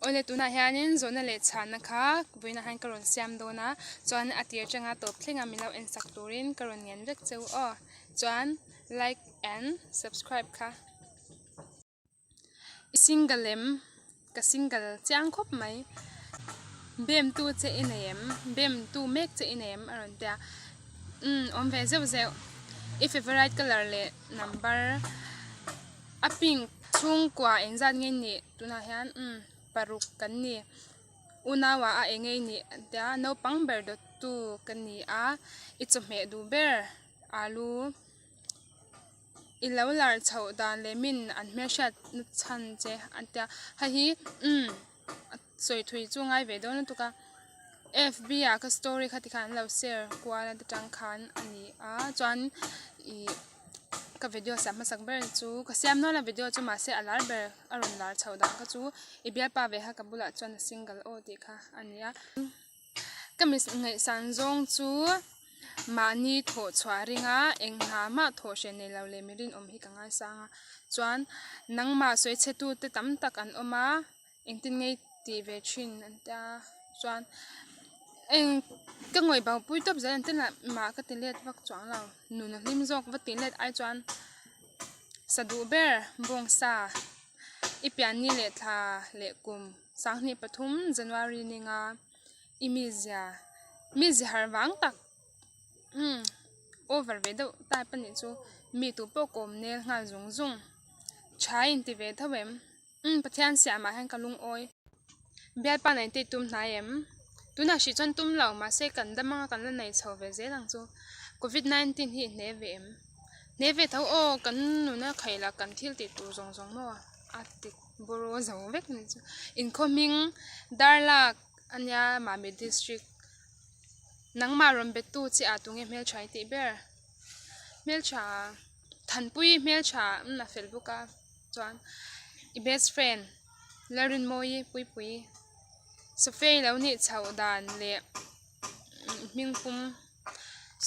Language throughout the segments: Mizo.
Awle tunah hianin zawhna leh chhanna kha vawiinah hian ka rawn siam dawn a chuan a tir atanga tawp thleng a min lo en sak turin ka rawn ngen vek cheu aw chuan like and subscribe kha. I single em? Ka single chiang khawp mai. Bem tu che i nei em? Bem tu mek che i nei em? A rawn ti a. Umm awm ve zeuh zeuh. I favourite colour leh number a pink chhungkua engzat nge nih tunah hian umm paruk kan ni. Unau-ah a eng nge nih an ti a, naupang ber dawttu ka ni a, i chawhmeh duh ber alu. I lo lar chhoh dan leh min an hmelhriat na chhan che an tia hei hi umm a sawi thui chu ngai ve dawn lutuk a fb ah ka story kha tikhan an lo share kual a atang khan a ni a chuan ih ka video siam hmasak ber chu ka siam nual a video chu mahse a lar ber a rawn lar chhoh dan kha chu i bialpa ve kha ka bulah chuan a single aw tih kha a ni a ka mi ngaihsan zawng chu. Mahni thawh chhuah ringa eng hna mah thawh hre nei lo leh mi rinawm hi ka ngaisang a, chuan nangmah sawi chhe tute tam tak an awm a, engtin nge tih ve thin an tia chuan eng ka ngawih bo pui tawp zel an ti lah mah ka ti let vak chuang lo nun a hlim zawk va tih let ai chuan sa duh ber bawngsa i pianni leh thla leh kum 2003 January ninga. I mizia mizia har vang tak umm over ve deuh type a nih chu mi tu pawh kawm nel nghal zung zung tha in ti ve tho em umm Pathian siam ah hian ka lungawi bialpa nei te tum hnai em tunah hrih chuan tum lo mahse kan dam anga kan la nei chho ve zel ang chu covid 19 hi i hne ve em hne ve tho aw kan nuna khaih lah kan thil tih tur zawng zawng maw a ti bawraw zo vek a nih chu inkhawm hming darlak. Ania Mami district nangmah rawn be tu che ah tunge hmeltha i tih ber hmeltha Thanpui hmeltha a fel bawk a chuan i best friend Lalrinmawii Puipuii Sophia i lo nih chhoh dan leh hming pum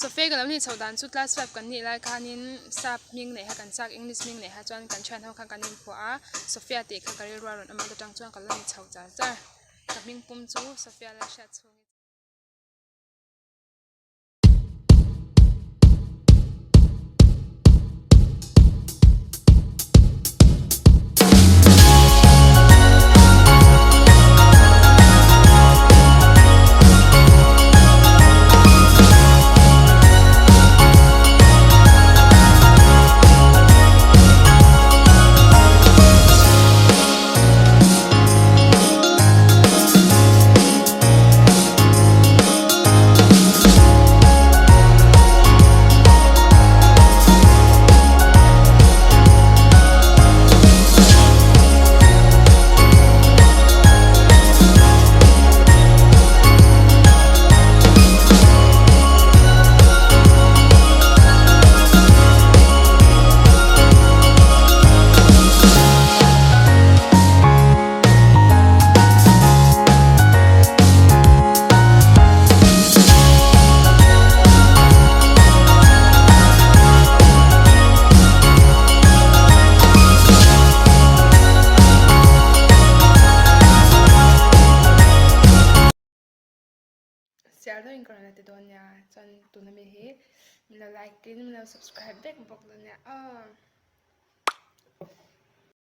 Sophia ka lo nih chhoh dan chu class five kan nih lai khanin sap hming neih kha kan chak english hming neih kha chuan kan thian ho khan kan inphuah a Sophia tih kha ka rilru a rawn awm a ta tang chuan ka lo ni chho char char. Ka hming pum chu Sophia la hriat chhung in. Siar deuhin ka rawn la ti dawn nia chuan tuna mi hi min lo like in min lo subscribe vek bawk dawn nia aw.